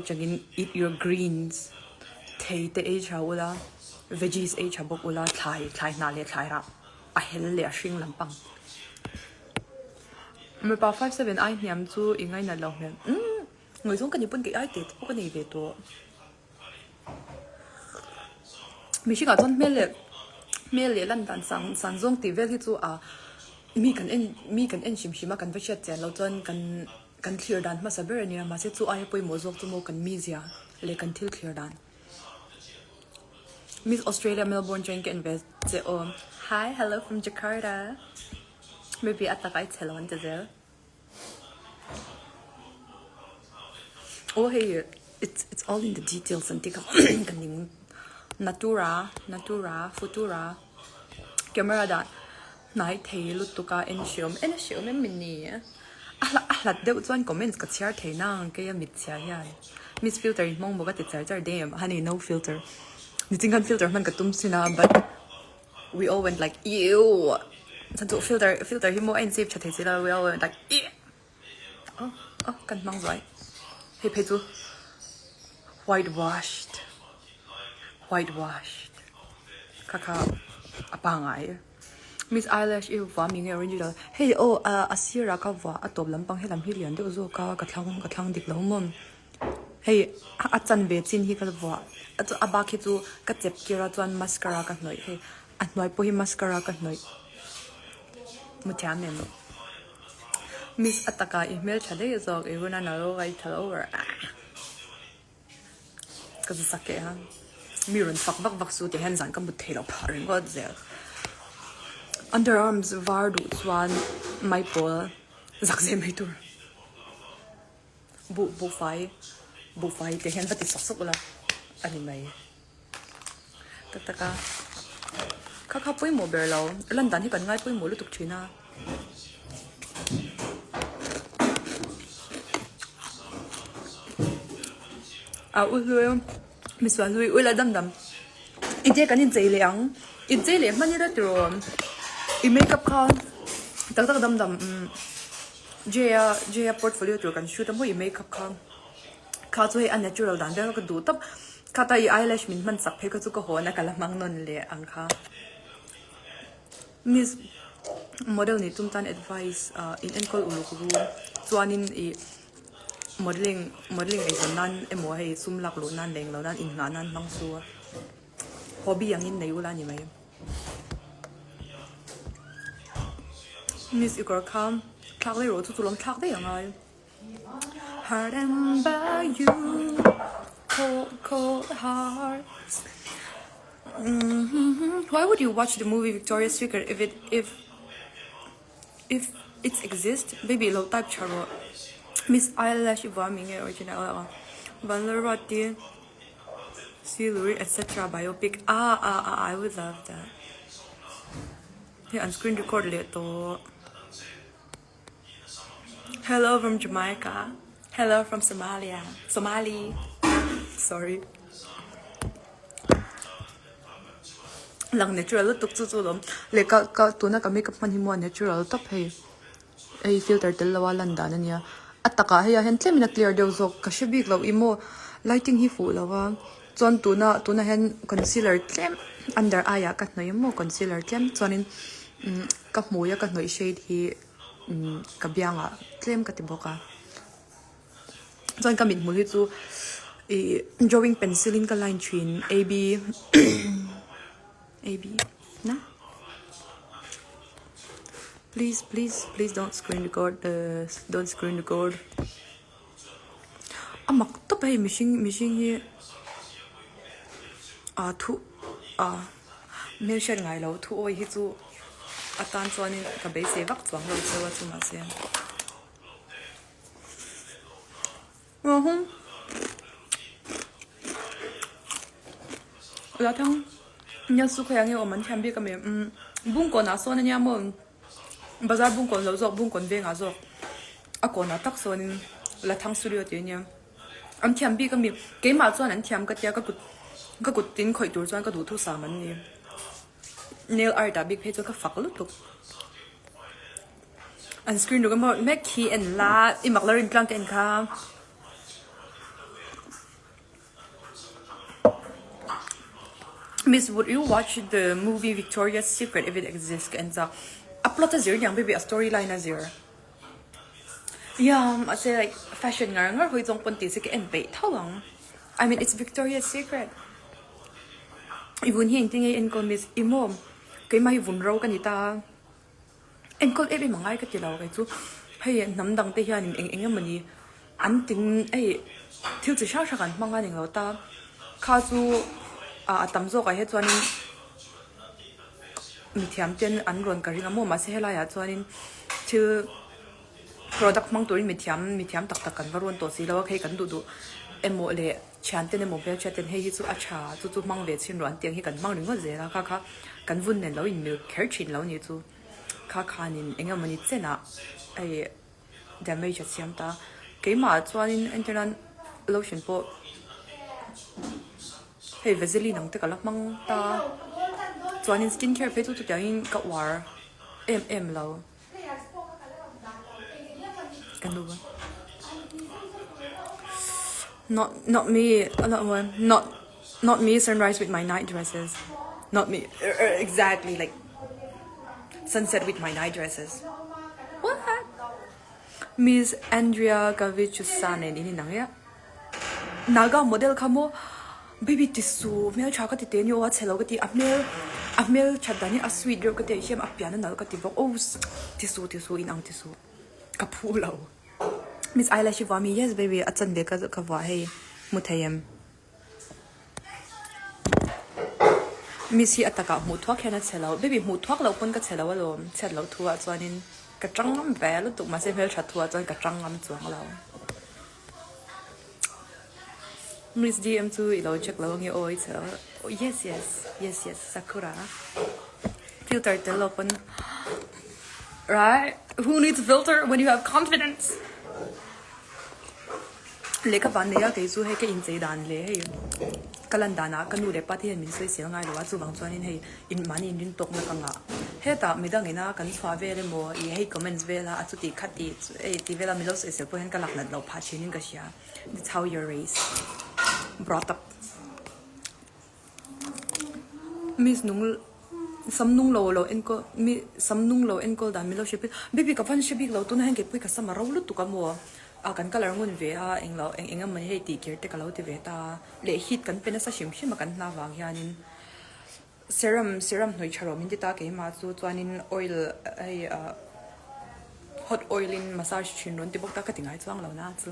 Changin eat your greens, thei te ei tha ula, veggies ei tha bawk ula, thlai thlai hnah leh thlai rah a hel leh a hring lampang. Mipa 57 ai hniam chu i ngainat lo hmel. Umm ngaihzawng ka ni pawn kei ai teh te pawh ka nei ve tawh. Mihringah chuan hmel leh hmel leh lan dan sang san zawng tih vel hi chu a mi kan en mi kan en hrim hrim a kan va hriat chian loh chuan kan Kan thlir dan hmasa ber a nia, mahse chu aia pawimawh zawk chu maw kan mizia leh kan thil thlir dan. Miss Australia Melbourne chuan ka en ve che aw. Hi, hello from Jakarta. Maybe a tak ai chhe lo an ti zel. Aw hei it's it's all in the details an ti kha ka ning. Natura, Natura, Futura camera dan. Hnai thei lutuk a, en hreawm en a hreawm em ni? A hla a hlat deuh chuan comments ka chhiar thei nang kei a mit chhia hian Miss filter in hmawng bawk a ti char char damn honey no filter nichin khan filter hman ka tum sin a but we all went like eww chan chu filter filter hi maw a in save tha thei si lo we all went like eww oh oh kan hmang zuai hei phei chu white washed white washed kha kha a pangai. Miss eyelash i vuah mi nge original hei aw ah a sirah ka vuah a tawp lampang helam hi lian deuh zawk a ka thlang ka thlang dik lo maw hei a chanve chin hi ka vuah a chu a bak hi chu ka chep kir a chuan mascara ka hnawih hei a hnuai pawh hi mascara ka hnawih mu thiam em miss a takah i hmeltha daih zawk i run a nalo a i tha lo ber ah. Ka zu sak keh a, mi rawn fak vak vak su tih hian zan ka mut thei loh phah ringawt zel. Underarms var duh chuan maipawl zak zeh mai tur. Buh buhfai buhfai tih hian va ti sawk sawk ula a ni mai. Tak tak a, kha kha pawimawh ber lo, lan dan hi kan ngai pawimawh lutuk thin a. A u hlui misual hlui ui la dam dam i te kan inchei leh ang inchei leh hman ila tiraw i makeup kha tak tak dam dam umm J-a J-a portfolio tur kan shoot a maw i makeup kha kha chu hei a natural dan vel kha ka duh tawp. Khata i eyelash min hman chak phei kha chu ka hawn a ka la hmang nawn leh ang kha. Miss model nih tum tan advice ah in enkawl uluk ru chuanin ih modelling modelling eizawn nan emaw hei sum lak luh nan leh englo nan innghah nan hmang chu a hobby angin nei ula ni mai. Miss i kawr kha thlak daih rawh chu chu lawm thlak daih a ngai. Heart and by you Cold cold heart Why would you watch the movie Victoria's Secret if it if if it's exist baby lo type tha rawh Miss eyelash i vuah mi nge original a Vanlalruati Siluri etc biopic ah ah ah I would love that Hei an screen record leh tawh. Hello from Jamaica Hello from Somalia Somali Sorry Lang natural lutuk chu chu lawm leh ka ka tuna ka makeup hman hi maw a natural tawp hei hei filter tel lo a lan dan ania a takah hei ah hian tlem in a clear deuh zawk ka hre bik loh i maw lighting hi fuh lo a chuan tuna tunah hian concealer tlem under eye ah ka hnawih a maw concealer tlem chuanin umm ka hmui a ka hnawih shade hi umm ka biangah tlem ka ti bawk a chuan ka mithmul hi chu ih drawing pencil in ka line thin A B A B na please please please don't screen record the don't screen record a mak tawp a hei mihring mihring hi ah thu ah hmelhriat ngai lo thu awi hi chu atan chuanin ka beisei vak chuang lo cheu a chu mahse la thang nia su khawiah nge awm an thiam bik a mi umm bungkawnah sawn ania maw. Bazar bungkawn lo zawk bungkawn vengah zawk a kawnah tak sawnin la thang studio tih a nia an thiam bik a mi keimah chuan an thiam ka tia ka kut ka kut tin khawih tur chuan ka duh thusam an ni nail art ah bik phei chuan ka fak lutuk an screen ruk emaw mek khi en la i mak la rin tlang ka en kha. Miss would you watch the movie Victoria's Secret if it exists ka en chak. A plot a zir niang baby a story line a zir. Yeah mahse like fashion ngar ngar hawi zawng pawn tih se ka en peih tho ang. I mean it's Victoria's Secret. I vun hi engtin nge i enkawl miss? I maw? Keimah hi vun ro ka ni ta a. Enkawl em em a ngai ka ti lo kei chu. Hei hnam dang te hianin eng eng emawni an tin hei thil chi hrang hrang an hmang a ni lo ta. Kha chu ah a tam zawkah hian chuanin mithiam ten an rawn ka ring a maw mahse helaiah chuanin thil product hmang turin mithiam mithiam tak tak kan va rawn tawh si lo a hei kan duh duh emaw leh thian ten emaw hmelhriat ten hei hi chu a tha chu chu hmang ve chhin rawh an tih ang hi kan hmang ringawt zel a kha kha kan vun nen lo inmil kher thin lo nih chu kha khanin eng emawni chenah hei damage a siam ta keimah chuanin entirnan lotion pawh hei vaseline ang te ka la hmang ta chuanin skin care phei chu chutiangin ka uar em em lo. Ka nu Not not me not one not not me sunrise with my night dresses not me exactly like sunset with my night dresses what Miss Andrea Kavichusa nen in inang e Naga model kha maw baby ti su hmel tha ka ti te ni aw a chhe lo ka ti a hmel a hmel that dan hi a sweet reuh ka ti a hian a pian a nalh ka ti bawk oh ti su ti su in ang ti su ka phu lo Miss eyelash hi vuah mi yes baby a chan ve ka ka vuah hei hmu thei em Miss hi a takah hmuh thuak hian a chhe lo baby hmuh thuak loh pawn ka chhe lo alawm chhiat loh thu ah chuanin ka tang ngam ve lutuk mahse hmelthat thu ah chuan ka tang ngam chuang lo. Miss DM chu i lo check lo ange aw i chhe lo yes yes yes yes Sakura filter tel lo pawn right who needs a filter when you have confidence lehkha van nei a kei chu hei ka inchei dan leh hei ka lan danah ka nu leh pa te hian min sawi sel ngai lo a chuvang chuanin hei in mahni inrin tawkna ka ngah hetah midang ina kan chhuah vel emaw ih hei comments vel a a chuti kha tih hei ti vel a min lo sawi sel pawh hian ka lak nat loh phah thin in ka hria that's how you're raised brought up miss nung sam nung lo lo enkawl mi sam nung lo enkawl dan min lo hre bik baby ka van hre bik lo tuna hian keipui ka sam a ro lutuk a maw a kan colour ngun ve a englo eng eng emaw hei tih kir te ka lo ti ve ta leh heat kan pe nasa hrim hrim a kan hna vang hianin. Serum serum hnawih tha rawh min ti ta keimah chu chuanin oil hei ah hot oil in massage thin rawn ti bawk ta ka ti ngai chuang lo na chu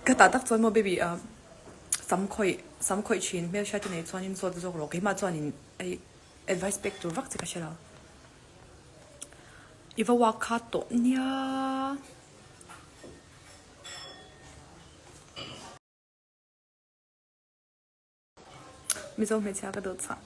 ka tah tak chuan maw baby ah sam khawih sam khawih thin hmelhriat te nei chuanin zawt zawk rawh keimah chuanin hei advice pek tur vak che ka hre lo i va walk kha tawh nia. Mizo hmeichhia ka dawt chah.